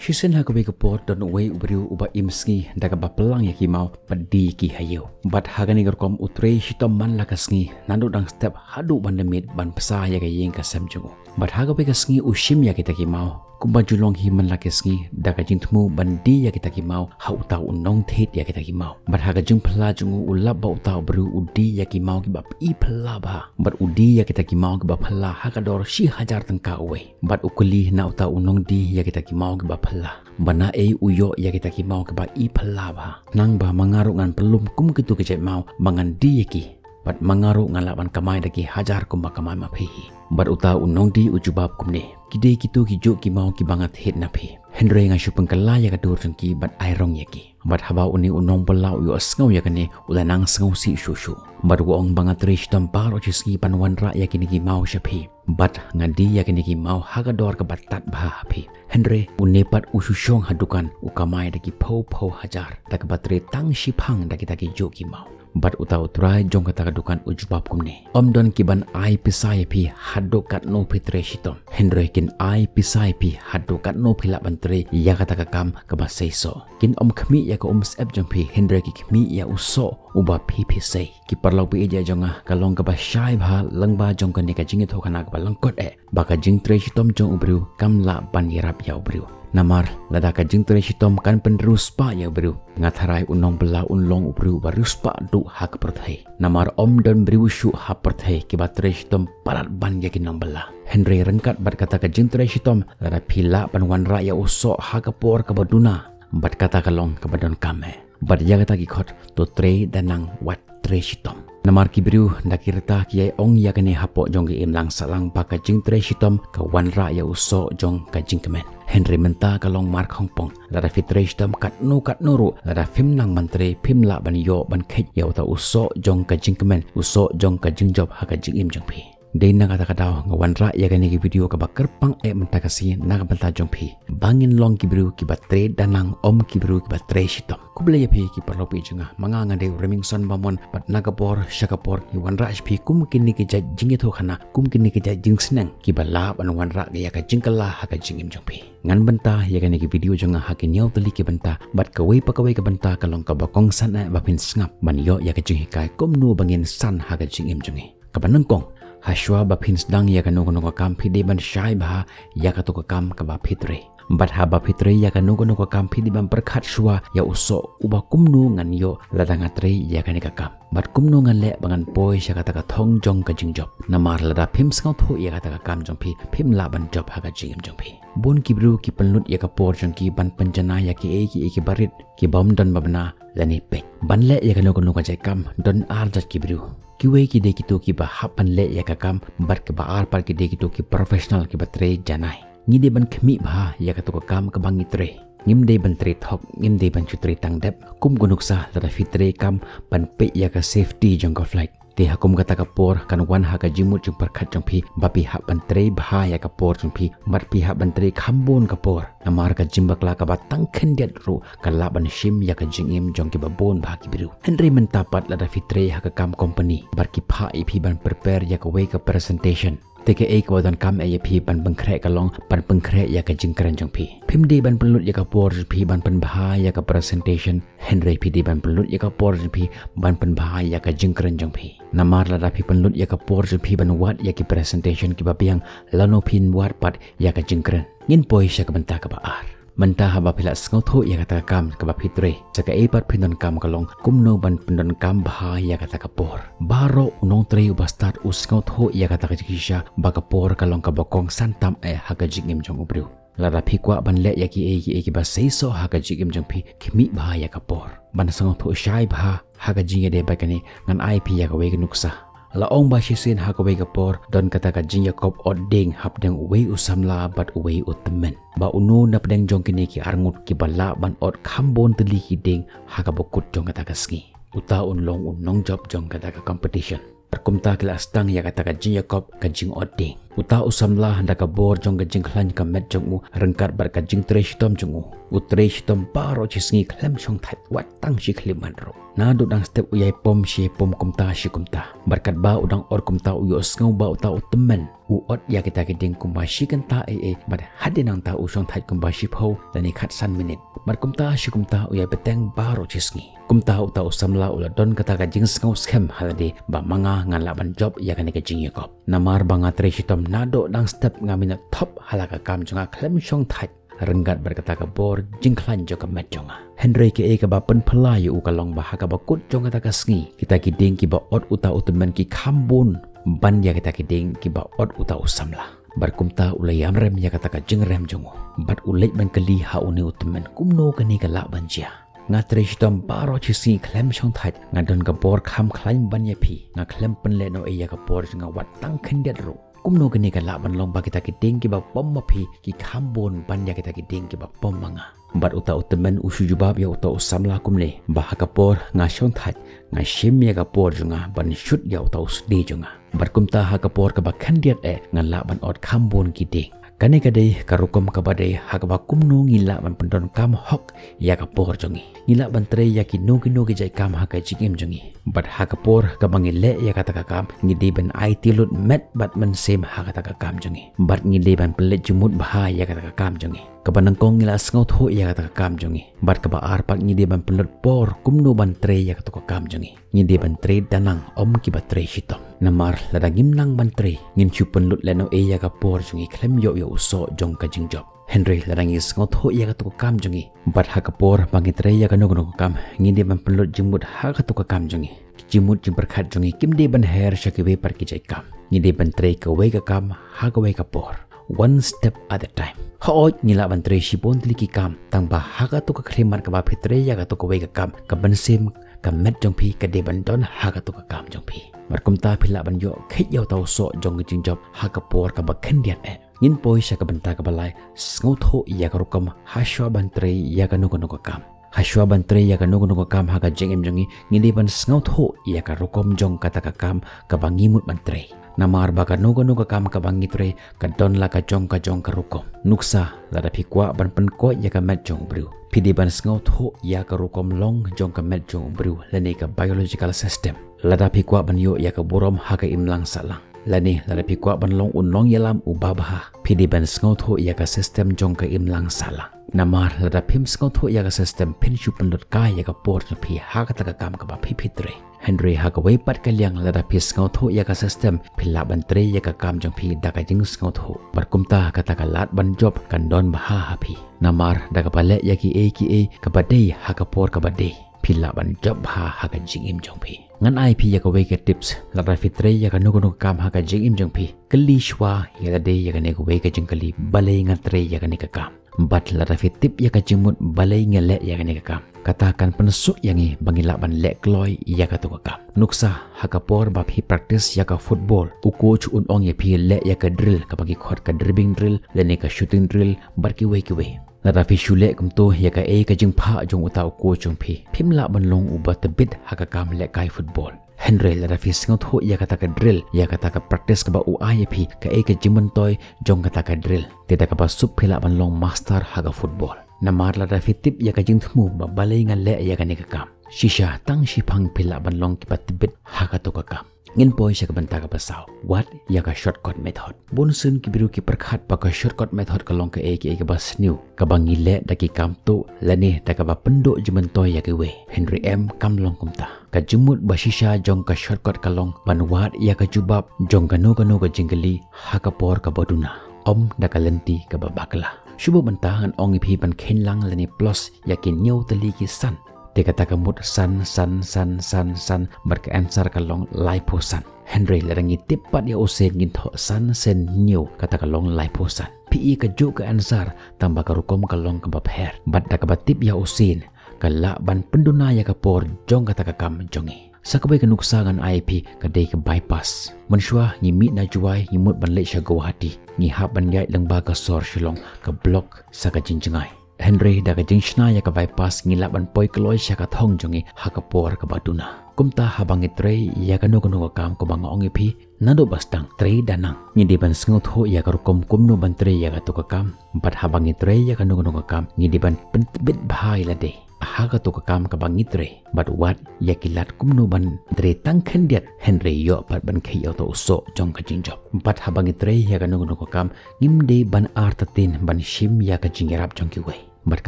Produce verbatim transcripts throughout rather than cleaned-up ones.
Shisien ha kawei ka por don uwei u briew uba im sngi da kaba plang ïa ki maw bad die ïa ki ha ïew. Bad ha kane ka rukom u trei shitom man la ka sngi naduh dang step haduh ban da miet ban bsa ïa ka ïing ka sem jong u. Bad ha kawei ka sngi u shim ïa kita ki maw kumba ju long hi man la ka sngi da ka jingthmu ban die ïa kita ki maw ha uta u nongthied ïa kita ki maw. Bad ha ka jingphylla jong u u lap ba uta u briew u die ïa ki maw kiba phi phylla bha. Bad u die ïa kita ki maw kiba phylla ha ka dor shi hajar tyngka uwei. Bad u kylli na uta u nongdie ïa kita ki maw kiba phylla ba na ei u ïoh ïa kita ki maw kiba phi phylla bha. Nang ba ma nga ruh ngan pynlum kum kitu ki jait maw ba ngan die ïa ki. Bad ma nga ruh ngan lah ban kamai da ki hajar kumba kamai ma phi hi. Bad uta u nongdie u jubab kumne, ki dei kitu ki juh ki maw kiba nga thied na phi. Hynrei nga shu pynkylla ïa ka dur jong ki bad ai rong ïa ki. Bad haba une u nongbylla u ïohsngew ïa kane u la nang sngewsih shuh shuh. Bad u ong ba nga trei shitom baroh shi sngi ban wanrah ïa kine ki maw sha phi. Bad nga die ïa kine ki maw ha ka dor kaba tad bha ha phi. Hynrei une pat u shu shong ha dukan u kamai da ki phew phew hajar da kaba trei tang shiphang da kita ki juh ki maw. Bad uta u trai jong kata ka dukan u jubab kumne, ym don ki ban ai pisa ïa phi haduh katno phi trei shitom. Hynrei kin ai pisa ïa phi haduh katno phi lah ban trei ïa kata ka kam kaba seisoh. Kin ym khmih ïa ka umsyep jong phi hynrei ki khmih ïa u soh uba phi phi sei. Ki paralok ba ïeit jong nga, ka long kaba shai bha lyngba jong kane ka jingïathuhkhana kaba lyngkot eh ba ka jingtrei shitom jong u briew kam lah ban ïarap ïa u briew. Namar lada ka jingtrei shitom kan pynriewspah ïa u briew, nga tharai u nongbylla un long u briew uba riewspah duh ha ka pyrthei. Namar ym don briew shuh ha pyrthei kiba trei shitom palat ban ïa ki nongbylla. Hynrei ryngkat bad kata ka jingtrei shitom, lada phi lah ban wanrah ïa u soh ha ka por kaba duna, bad kata ka long kaba donkam eh. Bad ïa kata ki khot, to trei da nang wat trei shitom. Namar ki briew da ki rta ki ïai ong ïa kane hapoh jong ka imlang sahlang ba ka jingtrei shitom ka wanrah ïa u soh jong ka jingkmen. Hynrei mynta ka long markhongpong, lada phi trei shitom katno katno ruh, lada phim nang ban trei phim lah ban ïoh ban kheit ïa uta u soh jong ka jingkmen, u soh jong ka jingjop ha ka jingim jong phi. Dei na kata ka daw nga wanrah ïa kane ka video kaba kyrpang eh mynta ka sngi na ka bynta jong phi, ba ngin long ki briew kiba trei da nang, ym ki briew kiba trei shitom. Khublei ïa phi ki paralok ba ïeit jong nga, ma nga nga dei u Remington Bamon, bad na ka por sha ka por ngi wanrah sha phi kum kine ki jait jingïathuhkhana, kum kine ki jait jingsneng kiba lah ban wanrah ïa ka jingkylla ha ka jingim jong phi. Ngan bynta ïa kane ka video jong nga ha ki hynñiew tylli ki bynta, bad kawei pa kawei ka bynta ka long kaba kongsan eh ba phin sngap ban ïoh ïa ka jinghikai kumno ba ngin san ha ka jingim jong ngi. Kaba nyngkong, ha shuwa ba phin sdang ïa kano kano ka kam phi dei ban shai bha ïa kato ka kam kaba phi trei. Bad haba phi trei ïa kano kano ka kam phi dei ban pyrkhat shuwa ïa u soh uba kumno ngan ïoh lada nga trei ïa kane ka kam. Bad kumno ngan leh ba ngan poi sha kata ka thong jong ka jingjop. Namar lada phim sngewthuh ïa kata ka kam jong phi, phim lah ban jop ha ka jingim jong phi. Bun ki briew ki pynlut ïa ka por jong ki ban pynjanai ïa kiei kiei kiba rit, kiba ym don ba bna lane peit. Ban leh ïa kano kano ka jait kam don ar jait ki briew. Kiwei ki dei kito kiba hap ban leh ïa ka kam bad kiba ar pat ki dei kito ki professional kiba trei janai. Ngi dei ban khmih bha ïa kato ka kam kaba ngi trei. Ngim dei ban trei thok, ngim dei ban shu trei tang dep. Kum ka nuksa lada phi trei kam ban peit ïa ka safety jong ka flight. Te ha kum kata ka por kan wan ha ka jingmut jingpyrkhat jong phi ba phi hap ban trei bha ïa ka por jong phi, bad phi hap ban trei kham bun ka por. Namar ka jingbakla kaba tang khyndiat ruh ka lah ban shim ïa ka jingim jong kiba bun bha ki briew. Hynrei mynta pat lada phi trei ha ka kam company bad ki phah ïa phi ban prepare ïa kawei ka presentation, te kaei kaba donkam eh ïa phi ban pynkhreh ka long ban pynkhreh ïa ka jingkren jong phi. Phim dei ban pynlut ïa ka por jong phi ban pynbha ïa ka presentation, hynrei phi dei ban pynlut ïa ka por jong phi ban pynbha ïa ka jingkren jong phi. Namar lada phi pynlut ïa ka por jong phi ban wad ïa ki presentation kiba biang, lano phin wad pat ïa ka jingkren. Ngin poi sha ka bynta kaba ar. Mynta haba phi la sngewthuh ïa kata ka kam kaba phi trei, sa kaei pat phin donkam ka long kumno ban pyndonkam bha ïa kata ka por. Baroh u nongtrei uba stad u sngewthuh ïa kata ka jingshisha ba ka por ka long kaba kongsan tam eh ha ka jingim jong u briew. Lada phi kwah ban leh ïa kiei kiei kiba seisoh ha ka jingim jong phi, khmih bha ïa ka por. Ban sngewthuh shai bha ha ka jingïadei bad kane, ngan ai phi ïa kawei ka nuksa. La ong ba shisien ha kawei ka por don kata ka jingïakop ot dieng hapdeng uwei u samla bad uwei u tymmen. Ba uno na pdeng jong kine ki arngut kiba lah ban ot kham bun tylli ki dieng ha kaba kut jong kata ka sngi, uta un long u nongjop jong kata ka competition. Bad kumta ki la sdang ïa kata ka jingïakop ka jingot dieng. Uta u samla da ka bor jong ka jingkhlaiñ ka met jong u ryngkat bad ka jingtrei shitom jong u, u trei shitom baroh shi sngi khlem shongthait wat tang shi khyllipmat ruh. Naduh dang step u ïai pom shi ïai pom, kumta shi kumta. Bad katba u dang ot kumta u ïohsngew ba uta u tymmen u ot ïa kita ki dieng kumba shi kynta ei ei, bad hadien nangta u shongthait kumba shiphew lane khatsan minit. Bad kumta shi kumta u ïai bteng baroh shi sngi. Kumta uta u samla u la don kata ka jingsngew skhem ha lade ba ma nga ngan lah ban jop ïa kane ka jingïakop. Namar ba nga trei shitom naduh dang step, nga mih na thop ha la ka kam jong nga khlem shongthait ryngkat bad kata ka bor jingkhlaiñ jong ka met jong nga. Hynrei kaei kaba pynphylla ïa u ka long ba ha kaba kut jong kata ka sngi, kita ki dieng kiba ot uta u tymmen ki kham bun ban ïa kita ki dieng kiba ot uta u samla. Bad kumta u la ïam rem ïa kata ka jingrem jong u. Bad u leit ban kylli ha une u tymmen kumno kane ka lah ban jia. Nga trei shitom baroh shi sngi khlem shongthait, nga don ka bor kham khlaiñ ban ïa phi, nga khlem pynlehnohei ïa ka bor jong nga wat tang khyndiat ruh. Kumno kane ka lah ban long ba kita ki dieng kiba pom ma phi ki kham bun ban ïa kita ki dieng kiba pom ma nga. Bad uta u tymmen u shu jubab ïa uta u samla kumne ba ha ka por nga shongthait, nga shim ïa ka por jong nga ban shut ïa uta u sdie jong nga. Bad kumta ha ka por kaba khyndiat eh ngan lah ban ot kham bun ki dieng. Kane ka dei ka rukom kaba dei ha kaba kumno ngi lah ban pyndonkam hok ïa ka por jong ngi. Ngi lah ban trei ïa kino kino ki jait kam ha ka jingim jong ngi. Bad ha ka por kaba ngi leh ïa kata ka kam, ngi dei ban aiti lut met bad mynsiem ha kata ka kam jong ngi. Bad ngi dei ban pynleit jingmut bha ïa kata ka kam jong ngi. Kaba nyngkong, ngi la sngewthuh ïa kata ka kam jong ngi. Bad kaba ar pat, ngi dei ban pynlut por kumno ban trei ïa kato ka kam jong ngi. Ngi dei ban trei da nang, ym kiba trei shitom. Namar lada ngim nang ban trei, ngin shu pynlut lehnohei ïa ka por jong ngi khlem ïoh ïa u soh jong ka jingjop. Hynrei lada ngi sngewthuh ïa kato ka kam jong ngi, bad ha ka por ba ngi trei ïa kano kano ka kam, ngi dei ban pynlut jingmut ha kato ka kam jong ngi. Ki jingmut jingpyrkhat jong ngi kim dei ban her sha kiwei pat ki jait kam. Ngi dei ban trei kawei ka kam ha kawei ka por. One step at a time. Hooid, ngi lah ban trei shibun tylli ki kam, tang ba ha kato ka khyllipmat kaba phi trei ïa kato kawei ka kam, ka mynsiem ka met jong phi ka dei ban don ha kato ka kam jong phi. Bad kumta phi lah ban ïoh khit ïa uta u soh jong ka jingjop ha ka por kaba khyndiat eh. Ngin poi sha ka bynta kaba lai, sngewthuh ïa ka rukom hashwa ban trei ïa kano kano ka kam. Hashwa ban trei ïa kano kano ka kam ha ka jingim jong ngi, ngi dei ban sngewthuh ïa ka rukom jong kata ka kam kaba ngi mut ban trei. Namar ba kano kano ka kam kaba ngi trei ka don la ka jong ka jong ka rukom. Nuksa, lada phi kwah ban pynkoit ïa ka met jong u briew, phi dei ban sngewthuh ïa ka rukom long jong ka met jong u briew lane ka biological system. Lada phi kwah ban ïoh ïa ka burom ha ka imlang sahlang, lane lada phi kwah ban long u nongïalam uba bha, phi dei ban sngewthuh ïa ka system jong ka imlang sahlang. Namar lada phim sngewthuh ïa ka system, phin shu pynlut kai ïa ka por jong phi ha kata ka kam kaba phi phi trei. Hynrei ha kawei pat ka liang, lada phi sngewthuh ïa ka system, phi lah ban trei ïa ka kam jong phi da ka jingsngewthuh. Bad kumta kata ka lad ban jop kan don bha ha phi. Namar da kaba leh ïa kiei kiei kaba dei ha ka por kaba dei, phi lah ban jop bha ha ka jingim jong phi. Ngan ai phi ïa kawei ka tips, lada phi trei ïa kano kano ka kam ha ka jingim jong phi, kylli shwa ïa lade ïa kane kawei ka jingkylli, balei nga trei ïa kane ka kam. Bad lada phi tip ïa ka jingmut balei nga leh ïa kane ka kam, kata kan pynsuk ïa ngi ba ngi lah ban leh kloi ïa kato ka kam. Nuksa, ha ka por ba phi practice ïa ka football, u coach un ong ïa phi leh ïa ka drill kaba ki khot ka dribbling drill lane ka shooting drill bad kiwei kiwei. Lada phi shu leh kumto ïa kaei ka jingphah jong uta u coach jong phi, phim lah ban long uba tbit ha ka kam lehkai football. Hynrei lada phi sngewthuh ïa kata ka drill, ïa kata ka practice kaba u ai ïa phi, kaei ka jingmyntoi jong kata ka drill, te da kaba suk phi lah ban long master ha ka football. Namar lada phi tip ïa ka jingthmu ba balei nga leh ïa kane ka kam, shisha tang shiphang phi lah ban long kiba tbit ha kato ka kam. Ngin poi sha ka bynta kaba saw. Wad ïa ka shortcut method. Bun sien ki briew ki pyrkhat ba ka shortcut method ka long kaei kaei kaba sniew, kaba ngi leh da ki kam tuh lane da kaba pynduh jingmyntoi ïa kiwei. Hynrei em, kam long kumta. Ka jingmut ba shisha jong ka shortcut ka long ban wad ïa ka jubab jong kano kano ka jingkylli ha ka por kaba duna, ym da ka lynti kaba bakla. Shu buh mynta ngan ong ïa phi ban kheiñ lang lane plus ïa ki hynñiew tylli ki san. Te kata ka mut san, san, san, san, san, bad ka answer ka long laiphew san. Hynrei lada ngi tip pat ïa u sien, ngin thoh san sien hynñiew, kata ka long laiphew san. Phi i kajuh ka answer, tang ba ka rukom ka long kaba pher. Bad da kaba tip ïa u sien, ka lah ban pynduna ïa ka por jong kata ka kam jong ngi. Sa kawei ka nuksa ngan ai ïa phi ka dei ka bypass. Mynshuwa ngi mih na Jowai, ngi mut ban leit sha Guwahati, ngi hap ban ïaid lyngba ka sor Shillong, ka block sa ka jingjngai. Hynrei da ka jingshna ïa ka bypass, ngi lah ban poi kloi sha ka thong jong ngi ha ka por kaba duna. Kumta haba ngi trei ïa kano kano ka kam, kumba nga ong ïa phi, naduh ba sdang trei da nang, ngi dei ban sngewthuh ïa ka rukom kumno ban trei ïa kato ka kam. Bad haba ngi trei ïa kano kano ka kam, ngi dei ban pyntbit bha ïa lade ha kato ka kam kaba ngi trei. Bad wad ïa ki lad kumno ban trei tang khyndiat, hynrei ïoh pat ban kheiñ ïa uto u soh jong ka jingjop. Bad haba ngi trei ïa kano kano ka kam, ngim dei ban artatien ban shim ïa ka jingïarap jong kiwei. Bad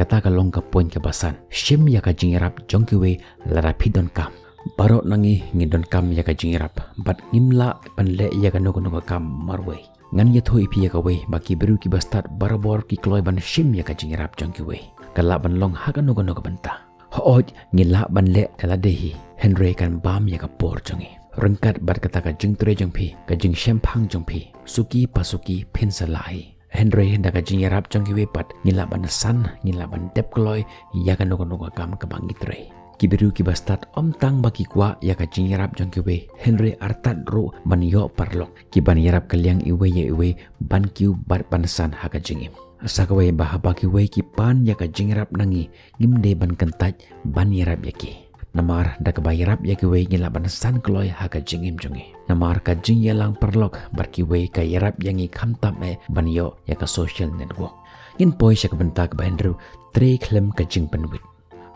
kata ka long ka point kaba san. Shim ïa ka jingïarap jong kiwei lada phi donkam. Baroh na ngi ngi donkam ïa ka jingïarap. Bad ngim lah ban leh ïa kano kano ka kam marwei. Ngan ïathuh ïa phi ïa kawei, ba ki briew kiba stad barabor ki kloi ban shim ïa ka jingïarap jong kiwei. Ka lah ban long ha kano kano ka bynta. Hooid, ngi lah ban leh da lade hi, hynrei kan bam ïa ka por jong ngi. Ryngkat bad kata ka jingtrei jong phi, ka jingshemphang jong phi, suki pa suki phin sa lah hi. Hynrei da ka jingïarap jong kiwei pat, ngi lah ban san, ngi lah ban dep kloi ïa kano kano ka kam kaba ngi trei. Ki briew kiba stad ym tang ba ki kwah ïa ka jingïarap jong kiwei, hynrei artat ruh ban ïoh paralok, ki ban ïarap kylliang iwei ïa iwei, ban kiew bad ban san ha ka jingim. Sa kawei, ba haba kiwei ki pan ïa ka jingïarap na ngi, ngim dei ban kyntait ban ïarap ïa ki. Namar da kaba ïarap ïa kiwei, ngi lah ban san kloi ha ka jingim jong ngi. Namar ka jingïalang paralok bad kiwei ka ïarap ïa ngi khamtam eh ban ïoh ïa ka social network. Ngin poi sha ka bynta kaba hynriew, trei khlem ka jingpynwit.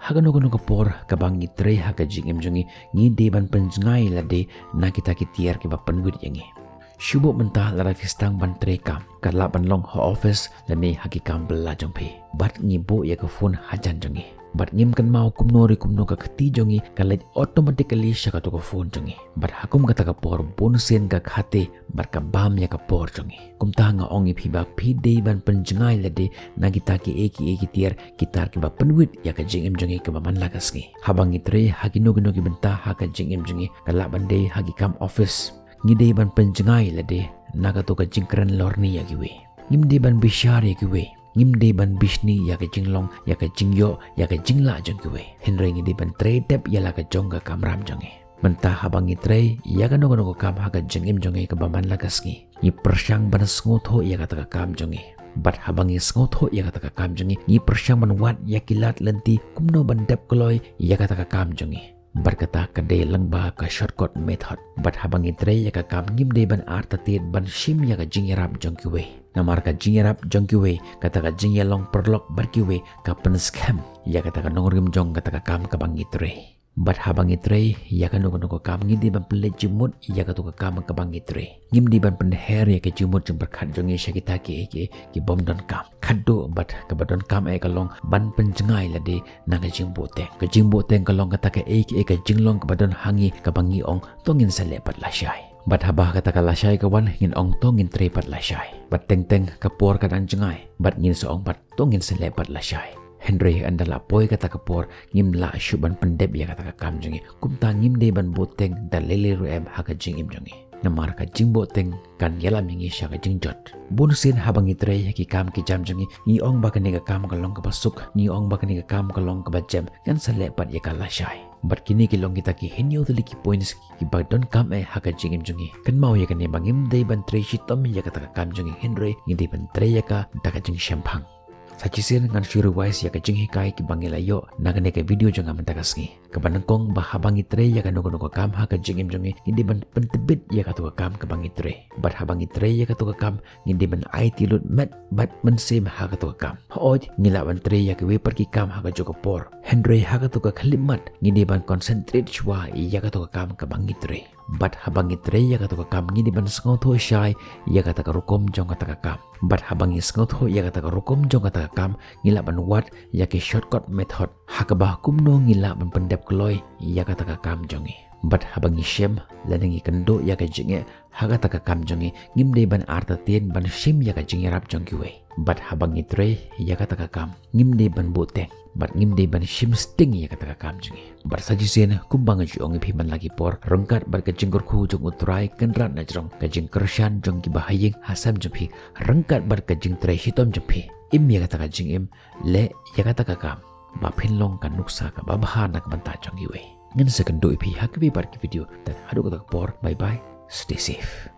Ha kano kano ka por kaba ngi trei ha ka jingim jong ngi, ngi dei ban pynjngai lade na kita ki tiar kiba pynwit ïa ngi. Shu buh mynta lada phi sdang ban trei kam, ka lah ban long ha office lane ha ki kam bylla jong phi. Bad ngi buh ïa ka phone hajan jong ngi. Bad ngim kynmaw kumno re kumno ka kti jong ngi ka leit automatically sha kato ka phone jong ngi. Bad ha kum kata ka por bunsien ka khate bad ka bam ïa ka por jong ngi. Kumta nga ong ïa phi ba phi dei ban pynjngai lade na kita kiei kiei ki tiar, ki tiar kiba pynwit ïa ka jingim jong ngi kaba man la ka sngi. Haba ngi trei ha kino kino ki bynta ha ka jingim jong ngi, ka lah ban dei ha ki kam office, ngi dei ban pynjngai lade na kato ka jingkren lorni ïa kiwei. Ngim dei ban bishar ïa kiwei. Ngim dei ban bishni ïa ka jinglong, ïa ka jingïoh, ïa ka jinglah jong kiwei. Hynrei ngi dei ban trei dep ïa la ka jong ka kamram jong ngi. Mynta haba ngi trei ïa kano kano ka kam ha ka jingim jong ngi kaba man la ka sngi, ngi pyrshang ban sngewthuh ïa kata ka kam jong ngi. Bad haba ngi sngewthuh ïa kata ka kam jong ngi, ngi pyrshang ban wad ïa ki lad lynti kumno ban dep kloi ïa kata ka kam jong ngi. Bad kata ka dei lyngba ka shortcut method. Bad haba ngi trei ïa ka kam, ngim dei ban artatien ban shim ïa ka jingïarap jong kiwei. Namar ka jingïarap jong kiwei, kata ka jingïalong paralok bad kiwei, ka pynskhem ïa kata ka nongrim jong kata ka kam kaba ngi trei. Bad haba ngi trei ïa kano kano ka kam, ngi dei ban pynleit jingmut ïa kato ka kam kaba ngi trei. Ngim dei ban pynher ïa ka jingmut jingpyrkhat jong ngi sha kita kiei kiei ki bym donkam. Khatduh bad kaba donkam eh ka long ban pynjngai lade na ka jingbuhteng. Ka jingbuhteng ka long kata kaei kaei ka jinglong kaba don ha ngi kaba ngi ong to ngin sa leh pat lashai. Bad haba kata ka lashai ka wan, ngin ong to ngin trei pat lashai. Bad teng teng ka por ka dang jngai, bad ngin sa ong pat to ngin sa leh pat lashai. Hynrei ynda la poi kata ka por, ngim lah shuh ban pyndep ïa kata ka kam jong ngi. Kumta ngim dei ban buhteng da lei lei ruh em ha ka jingim jong ngi. Namar ka jingbuhteng kan ïalam ïa ngi sha ka jingjot. Bunsien haba ngi trei ïa ki kam ki jam jong ngi, ngi ong ba kane ka kam ka long kaba suk, ngi ong ba kane ka kam ka long kaba jem, ngan sa leh pat ïa ka lashai. Bad kine ki long kita ki hynñiew tylli ki points kiba donkam eh ha ka jingim jong ngi. Kynmaw ïa kane ba ngim dei ban trei shitom ïa kata ka kam jong ngi, hynrei ngi dei ban trei ïa ka da ka jingshemphang. Sa shisien ngan shu revise ïa ka jinghikai kiba ngi la ïoh na kane ka video jong nga mynta ka sngi. Kaba nyngkong ba haba ngi trei ïa kano kano ka kam ha ka jingim jong ngi, ngi dei ban pyntbit ïa kato ka kam kaba ngi trei. Bad haba ngi trei ïa kato ka kam, ngi dei ban aiti lut met bad mynsiem ha kato ka kam. Hooid, ngi lah ban trei ïa kiwei pat ki kam ha kajuh ka por. Hynrei ha kato ka khyllipmat, ngi dei ban concentrate shuwa ïa kato ka kam kaba ngi trei. Bad haba ngi trei ïa kato ka kam, ngi dei ban sngewthuh shai ïa kata ka rukom jong kata ka kam. Bad haba ngi sngewthuh ïa kata ka rukom jong kata ka kam, ngi lah ban wad ïa ki shortcut method ha kaba kumno ngi lah ban pyndep kloi ïa kata ka kam jong ngi. Bad haba ngi shem lane ngi kynduh ïa ka jingeh ha kata ka kam jong ngi, ngim dei ban artatien ban shim ïa ka jingïarap jong kiwei. Bad haba ngi trei ïa kata ka kam, ngim dei ban buhteng bad ngim dei ban shim sting ïa kata ka kam jong ngi. Bad sa shisien, kumba nga ju ong ïa phi man la ki por, ryngkat bad ka jingkyrkhu jong U Trai, Kynrad na jrong, ka jingkyrshan jong kiba ha ïing ha sem jong phi, ryngkat bad ka jingtrei shitom jong phi, im ïa kata ka jingim, leh ïa kata ka kam ba phin long ka nuksa kaba bha na ka bynta jong kiwei. Ngan sa kynduh ïa phi ha kiwei pat ki video, tad haduh kata ka por, bye bye, stay safe.